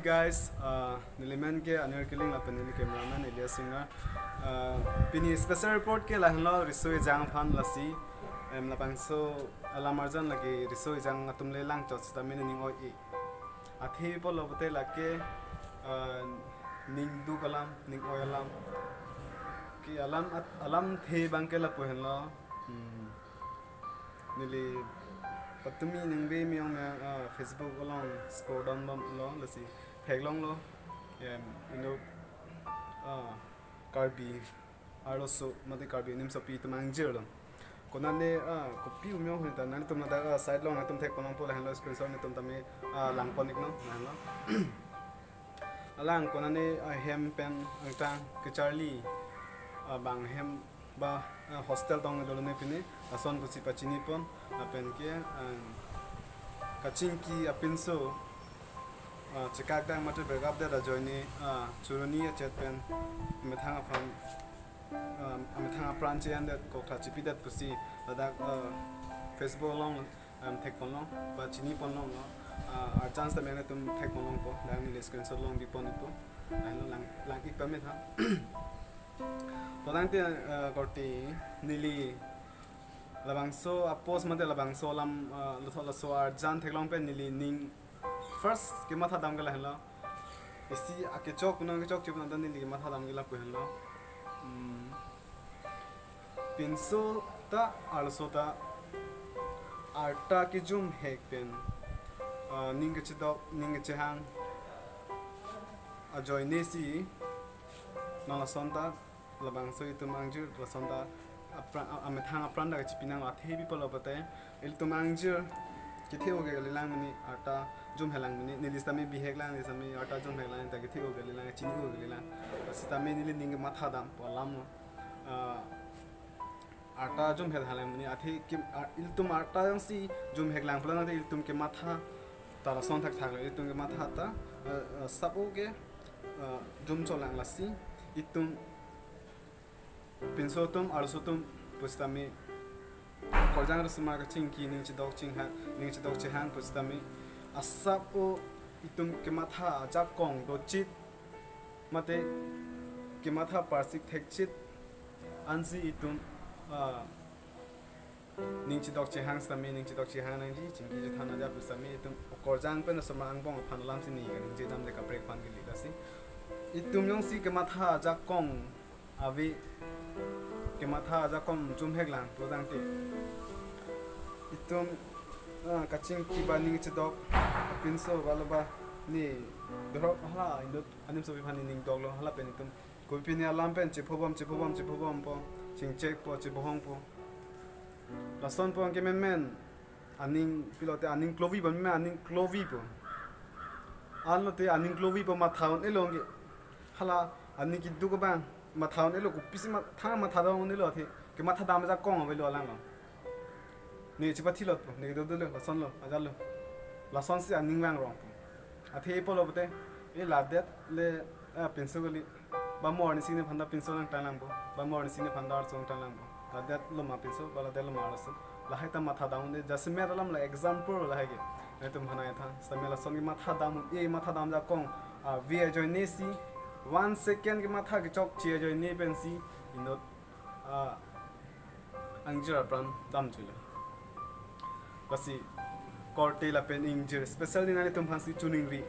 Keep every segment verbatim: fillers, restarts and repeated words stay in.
Guys, uh, neli men ke Anir Killing lapen neli cameraman Elias Singnar. Uh, pini special report ke lahenlo riso ejang aphan lasi. Em, labangso alam arjan lake riso ejang atum le lang chot sitame nening oi-e. Athe pulo pute lake, uh, ning duk alam, ning oi alam. Ke alam at-, alamthe abang ke lapu henlo. Hmm. Neli patumi ningve miyong miyong, ah, Facebook along scroll down bomlo lasi theklonglo. Em, inut, ah, Karbi arloso mate Karbi nimsopi atum angjirlo. Konane, ah, kopi umyo hita nangtum ladak, ah, side along nangtum thekponlongpo lahenlo screenshot nangtum tame, ah, langpon-iknon lahenlo. Alang konane ahem pen angtan kecharli, ah, bang hem ba, ah, hostel tong dolo ne pine, lason pusi pachinipon, lapen ke, ah, kachingki apinso, ah, chekakdak mate break up det ajoine, ah, churuni achet pen, amethang aphan, ah, amethang apran che-endet koktha chipidet pusi, ladak, ah, Facebook along, um, thekponlong, ba chiniponlonglo, ah, arjan sitame nangtum thekponlongpo, ladak neli screenshot along bipon-ikpo, lahenlo lang, lang-ik pame tha. To tangte, ah, korte neli labangso a-post mate labangso alam, ah, laso, laso arjan theklong pen neli ning first kematha dam ke lahenlo. Isi akechok, nang kechok chip nang neli kematha dam ke lapu henlo. Hmm. Pinso ta, arloso ta, arta kejumhek pen, ah, ning kechedok, ning kechehang ajoine si, non lason ta, labangso itum angjir lason ta, apran, a-, amethang apran ta kachipinang athe pi pulo pute, ilitum angjir kethe-o ke kalilang mini, arta jumheklang mini, neli sitame biheklang, neli sitame arta jumheklang, ta kethe-o ke kalilang, chini-o ke kalilang. Sitame neli ning kematha dampo alam lo. Ah, arta jumheklang mini, athe kim, ah, ilitum arta jongsi jumheklang pulo nangte ilitum kematha ta lason thakthak lo, ilitum kematha ta, ah, ah, sap-o ke, ah, jumcholang lasi, itum pinso atum, arloso atum pusitame, okorjang rosomar kachingki ning chedok chehang, ning chedok chehang pusitame, asap-o itum kematha ajakong dochit, mate kematha parsik thekchit, ansi itum, ah, ning chedok chehang sitame, ning chedok chehang nangji, chingki chethan aja pusitame, itum okorjang pen rosomar angbong aphan alam si neli kaningje damde kaprek aphan kali lasi. Itum jongsi kematha ajakong ave, kematha ajakong jumheklang pulo tangte, itum, ah, kachingki ba ning chedok apinso ba lo ba ne dorok hala inut animsopi aphan ne ning doklo, hala pen itum kopi pini alam pen chepho bom, chepho bom, chepho bompo, chingchekpo, chebohongpo. Lason po ke menmen aning pulote aning klovi bom, menmen aning klovipo. Anlote aning klovipo, matha un-elo ke. Hala aning keduk abang matha un-elo, kopisi ma-, thang matha dam un-elo athe, kematha dam ajakong avelo alang lo. Ne chepathilotpo, ne dodolo, lasonlo, ajarlo. Lasonsi aning vangrongpo. Athe pulo pute, e ladet le, ah, pinso kali. Ba mo arnisi nephan ta pinso nangthanglangpo. Ba mo arnisi nephan ta arloso nangthanglangpo. Ladet lo ma pinso, ba ladet lo ma arloso. Lahai ta matha dam un-e, jasemet alam la example lahai ke. Nangtum hanai tha, sitame lason kematha dam un-e, matha dam ajakong ave ajoine si, one second kematha kechokche ajoine pensi, inut, ah, angjir apran damjuilo. Lasi korte lapen ingjir, specially nanglitum aphansi choningri.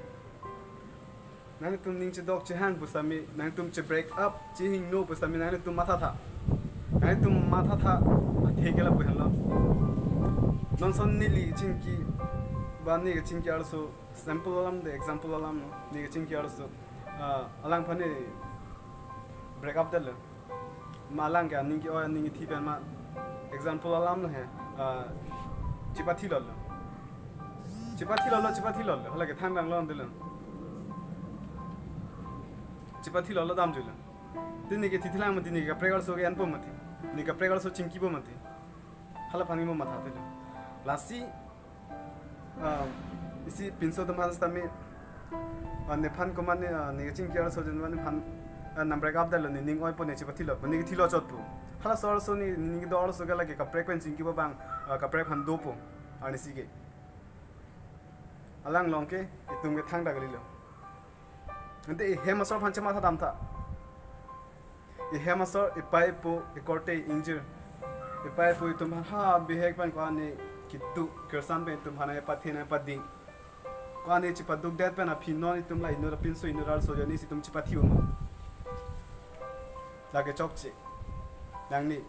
Nanglitum ning chedok chehang pusitame, nanglitum che-break up chehingno pusitame, nanglitum mathatha. Nanglitum mathatha, athe ke lapu henlo. Non lason neli chingki, ba ne kachingki arloso, sample alam de, example alam lo, ne kachingki arloso, ah, alangphan ne break up detlo. Ma alang ke aning ke-oi aning kethi pen ma example alam lo he, ah, chepathilotlo. Chepathilotlo, chepathilotlo. Hala ke thangdang lo dilo. Chepathilotlo damjuilo. Te ne ke thithi lang mati, ne kaprek arloso ke-enpo mati. Ne kaprek arloso chingkipo mati. Hala aphan ke mo mathathelo. Lasi, ah, isi pinso atum aphan sitame, ah, nephan komat ne, ah, ne kachingki arloso ajoine nephan, ah, nang break up detlo, ne ning oipo, ne chepathilotpo, ne kethilo chotpo. Halaso arloso ne, ne ning kedo arloso ke lake kaprek pen chingkipo abang, ah, kaprek aphan dopo. Arnisi ke. Alang along ke, itum ke thangta kalilo. Ante ihem asor aphan chematha damtha. Ihem asor, ipei ipo, ikorte ingjir. Ipei ipo itum aphan ha bihek pen ko-an ne kitu kirsan pen itum aphan nangpathe nangpading. Ko-an ne chepadukdet pen aphi non itum la inut apinso inut arloso ajoine si itum chepathe-un. Lake chokche. Nangli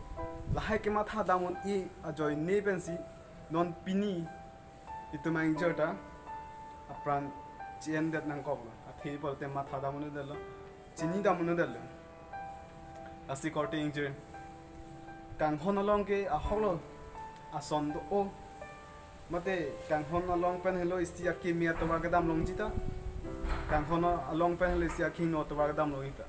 lahai kematha dam un-e ajoine pensi non pini itum ingjir ta apran che-endet nangkoklo. Athe pulote matha dam un-edetlo, chini dam un-edetlo. Lasi korte ingjir, kanghon along ke ahoklo, ason do-o. Mate kanghon along pen helo isi akimi atovar kedam longji ta, kanghon along pen helo isi akimi atovar kedam longji ta.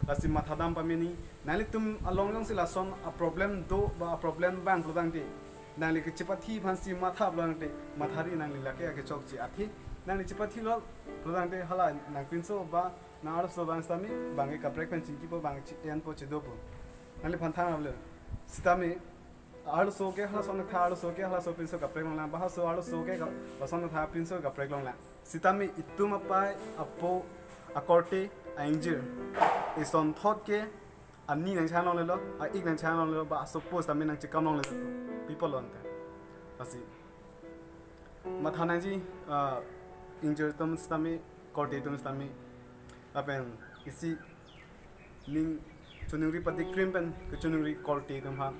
Lasi matha dam pameni, nanglitum along jongsi lason a-problem do ba a-problem vang pulotangte, nangli kechepathe aphansi matha pulotangte, mathari nangli lake akechokche. Athe nangli chepathelo pulotangte hala nangpinso ba nang arloso abang sitame bang ke kaprek pen chingkipo, bang che-enpo, chedopo. Nangliphan thangnat lo. Sitame arloso ke halason tha, arloso ke halaso pinso kaprek longlang, ba halaso arloso ke ka-, lason tha pinso kaprek longlang. Sitame itum apei apo, akorte, a-ingjir, isonthot ke ani nangchehang longlelo, a-ik nangchehang longlelo, ba asopo sitame nangchekam longlelo. Pi pulo ante. Lasi matha nangji, ah, ingjir atum sitame, korte atum sitame, lapen isi ning choningri patikrim pen kechoningri korte atum aphan,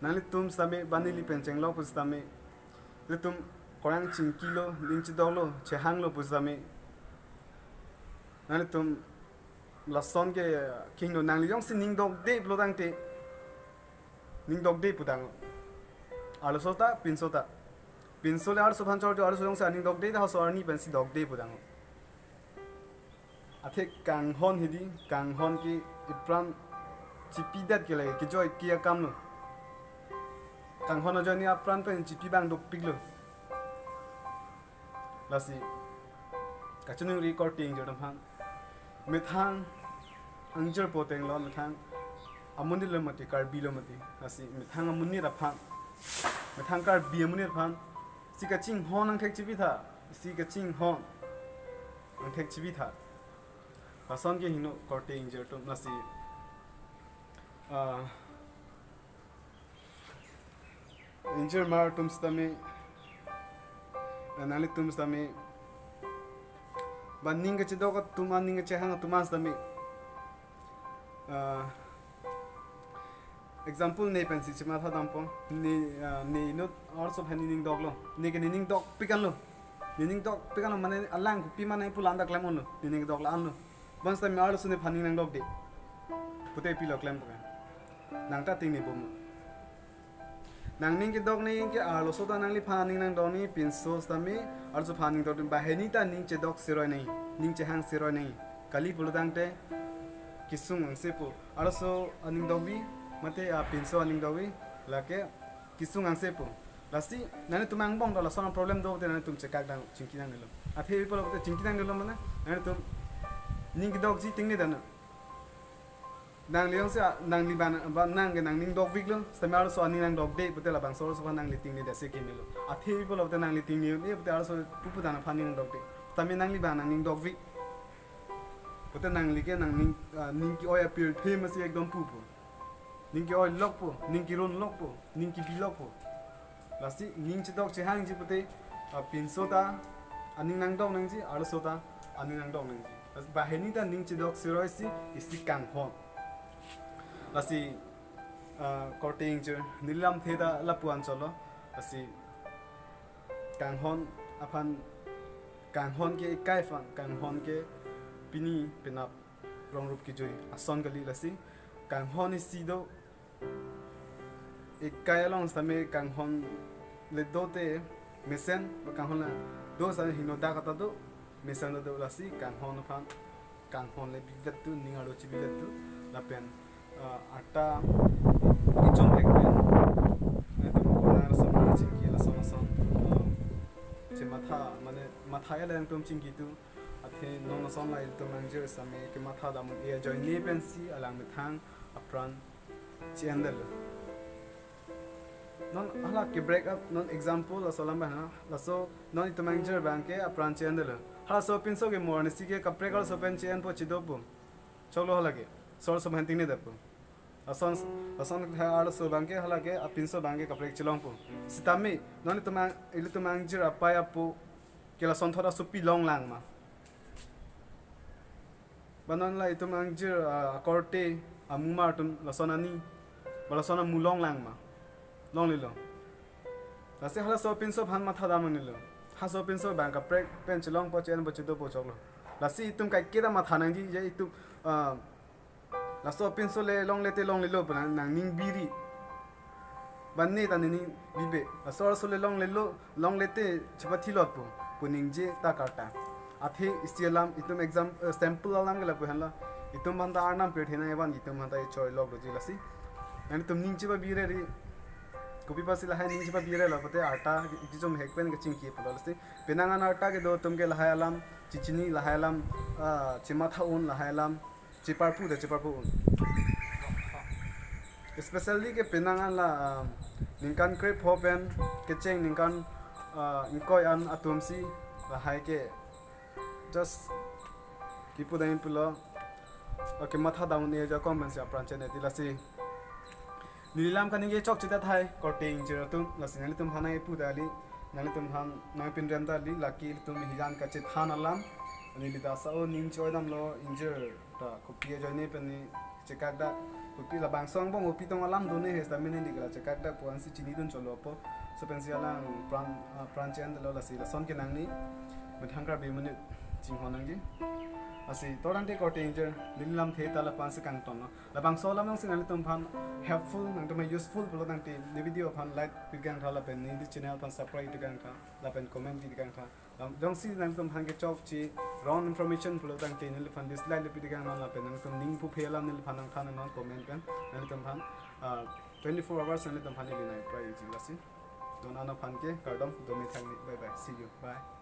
nanglitum sitame ba neli pen chenglok pusitame, ilitum korang chingkilo, ning chedoklo, chehanglo pusitame, nanglitum lason ke kingdo, nangli jongsi ning dokde pulotangte, ning dokde putang. Arloso ta, pinso ta. Pinso le arloso aphan chorjo, arloso jongsi aning dokde ta halaso arni pensi dokde putang. Athe kanghon hidi, kanghon ke ipran chipidet ke lake kejoi ke akamlo. Kanghon ajoine apran pen chipi abang dopiklo. Lasi kachoningri korte ingjir atum aphan, methang ingjir poteng lo, methang amonit lo mati, Karbi lo mati. Lasi methang amonit aphan, methang Karbi amonit aphan, si kachinghon angthek chipitha, si kachinghon angthek chipitha. Lason ke hingno korte ingjir atum. Lasi, ah, ingjirmar atum sitame, nanglitum sitame, ba ning kachedok atum an, ning kachehang atum an sitame, ah, example ne pensi chematha dampo, ne, ah, ne inut arloso aphan ne ning doklo, ne ke ne ning dokpik anlo, ne ning dokpik anlo, mane alang kopi mane pulang ta klem unlo, ne ning doklo anlo. Bonsitame arloso nephan ning nangdokde pute pilo klem puke. Nang ta tingne bom. Nangning kedok ning ke arloso ta nangliphan ning nangdok ning, pinso sitame arloso aphan ning dok ning, banghini ta ning chedok siroi ning, ning chehang siroi ning. Kali pulotangte kesung angsepo. Arloso aning dokvi, mate apinso aning dokvi, lake kesung angsepo. Lasi nanglitum angbong do lason a-problem do te nanglitum chekak dang chingki nangnelo. Athe pi pulote chingki nangnelo mane, nanglitum ning kedokji tingne dana. Nangli jongsi a-, nangli ban, ba nang ke nangning dokviklo, sitame arloso aning nangdokde pute labangso arloso aphan nangli tingne dasi kemelo. Athe pi pulote nangli tingne un-e pute arloso pupu dan aphan ning nangdokde. Sitame nangli ban nangning dokvik pute nangli ke nangning, ah, ning ke-oi apirthe masi ekdom pupo. Ning ke-oi lokpo, ning kerun lokpo, ning kebi lokpo. Lasi ning chedok chehangji pute, ah, pinso ta aning nangdok nangji, arloso ta aning nangdok nangji. Lasi banghini ta ning chedok siroi si isi kanghon. Lasi, ah, korte ingjir, neli lamthe ta lapu-an cholo. Lasi kanghon aphan, kanghon ke ekai aphan, kanghon ke pini penap rong rup kejui ason kali. Lasi kanghon isi do, ekai along sitame kanghon le do te mesen, ba kanghon le do sitame hingno dak ata do, mesen ta do. Lasi kanghon aphan, kanghon le bivet tu, ning arlo chibivet tu, lapen, ah, ata kechom ek pen, eh, tamo kona arloso ma chingki lason lason, ah, chematha, mane matha ya le nangtum chingki tu. Athe non ason la ilitum ingjir sitame kematha dam un-e ajoine pensi alang methang apran che-endetlo. Non hala ke-break up, non example laso alam abang ha. Laso non itum ingjir abang ke apran che-endetlo. Halaso apinso ke mo arnisi ke kaprek arloso pen che-enpo chedopo. Choklo hala ke. Sor so bhanting ne dapo. Lason, lason ha arloso abang ke hala ke apinso abang ke kaprek chelongpo. Sitame, non itum ang, ilitum angjir apei apo ke lasonthot asopi longlang ma. Ba non la itum angjir, ah, akorte, amumar atum lason ani, ba lason amu longlang ma. Longlelo. Lasi halaso apinso aphan matha dam nangnelo. Halaso apinso abang kaprek pen chelongpo, che-enpo chedopo choklo. Lasi itum kaiketa matha nangji, je itum, ah, laso apinso le longle te longlelo pu nang, nangning biri. Ba ne ta nening bibe. Laso arloso le longlelo, longle te chepathilotpo pu ningje ta karta. Athe isi alam itum exam, eh, sample alam ke lapu henlo. Itum aphan ta arnam pirthe nang evan itum aphan ta echoi lok doji lasi. Nanglitum ning chepabire ri. Kopi apotsi lahai ning chepabirelo pulote arta kechom hek pen kachingki pulo lasi. Penang an arta kedo atum ke lahai alam chechini, lahai alam, ah, chematha un, lahai alam cheparpu de cheparpu un. Especially ke penang an la, ah, ningkan krepho pen kecheng ningkan, ah, ingkoi an atumsi lahai ke just kipu dam pulo. Okay, matha dam un-e ajakong pensi apran che-en-e ti lasi. Neli lam kaningje chokche tahai, korte ingjir atum, lasi nanglitum aphan nangkipu ta kali, nanglitum aphan nangpinrem ta kali, lake ilitum hijan kachethan alam, neli ta sa-o ning choi damlo ingjir ta kopi ajoine pen ne chekak dak, kopi labangso angbong kopi tong alam do ne he sitame neli ke la chekak dak pu ansi chinidun chotlo apo, laso pensi alang pran, ah, pran che-endetlo lasi lason ke nangli, methang Karbi amonit chinghon nangji. Lasi to tangte korte ingjir, neli lamthe ta lapu ansi kangtonlo. Labangso alam jongsi nanglitum aphan helpful, nangtum aphan useful pulo tangte ne video aphan like pi kangtha lapen ne channel aphan subscribe pi kangtha lapen comment pi kangtha. Lam, jongsi nangtum aphan kechokche wrong information pulo tangte neliphan dislike le pi kangnon lapen nangtum ning puphe alam neliphan nangthan non comment pen nanglitum aphan, ah, twenty-four hours nanglitum aphan neli nangprai ji lasi. Don ano aphan ke kardom, do methang ni. Bye bye. See you. Bye.